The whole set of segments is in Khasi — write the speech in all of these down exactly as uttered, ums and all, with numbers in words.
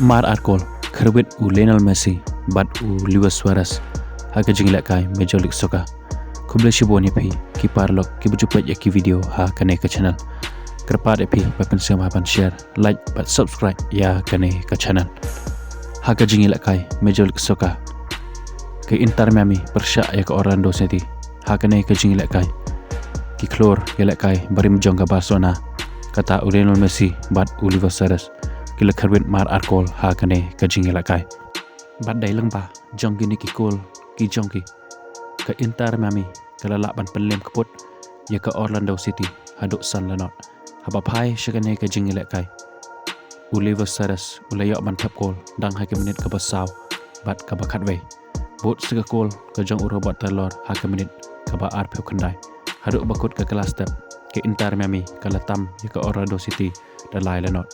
Mar ar kol, kyrwit u Lionel Messi bad u Luis Suarez ha ka jingïalehkai Major League Soccer. Khublei shibun ïa phi ki paralok kiba ju peit ïa ki video ha kane ka channel. Kyrpad ïa phi ba pynsngewbha ban share, like bad subscribe ïa kane ka channel. Ha ka jingïalehkai Major League Soccer, ka Inter Miami pyrshah ïa ka Orlando City. Ha kane ka jingïalehkai, ki khlur ïalehkai barim jong ka Barcelona, kata u Lionel Messi bad u Luis Suarez, ki la kyrwit mar ar kol ha kane ka jingïalehkai. Bad dei lyngba jong kine ki kol ki jong ki, ka Inter Miami ka la lah ban pynlem kput ïa ka Orlando City haduh san la not. Haba phai sha kane ka jingïalehkai, u Luis Suarez u la ïoh ban thep kol dang ha ka minit kaba saw bad kaba khatwei. Bud sa ka kol ka jong u Robert Taylor ha ka minit kaba arphew khyndai. Haduh ba kut ka kylla step, ka Inter Miami ka la tam ïa ka Orlando City da lai la not.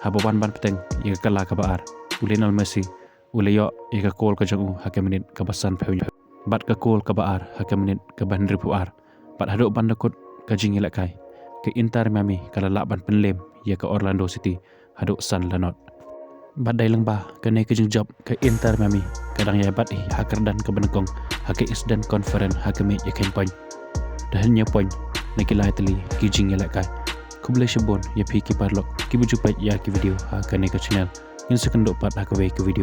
Haba wan ban bteng ïa ka kylla kaba ar, u Lionel Messi u la ïoh ïa ka kol ka jong u ha ka minit kaba sanphew bad ka kol kaba ar ha ka minit kaba hynriewphew ar. Bad haduh ban da kut ka jingïalehkai, ka Inter Miami ka la lah ban pynlem ïa ka Orlando City haduh san la not. Bad dei lyngba kane ka jingjop, ka Inter Miami ka dang ïai bat hi ha kyrdan kaba nyngkong ha ka Eastern Conference ha ka miej ïa kheiñ point, da hynñiew point na ki lai tylli ki jingïalehkai. Khublei shibun ïa phi ki paralok kiba ju peit ïa ki video ha kane ka channel. Ngin sa kynduh pat ha kawei ka video.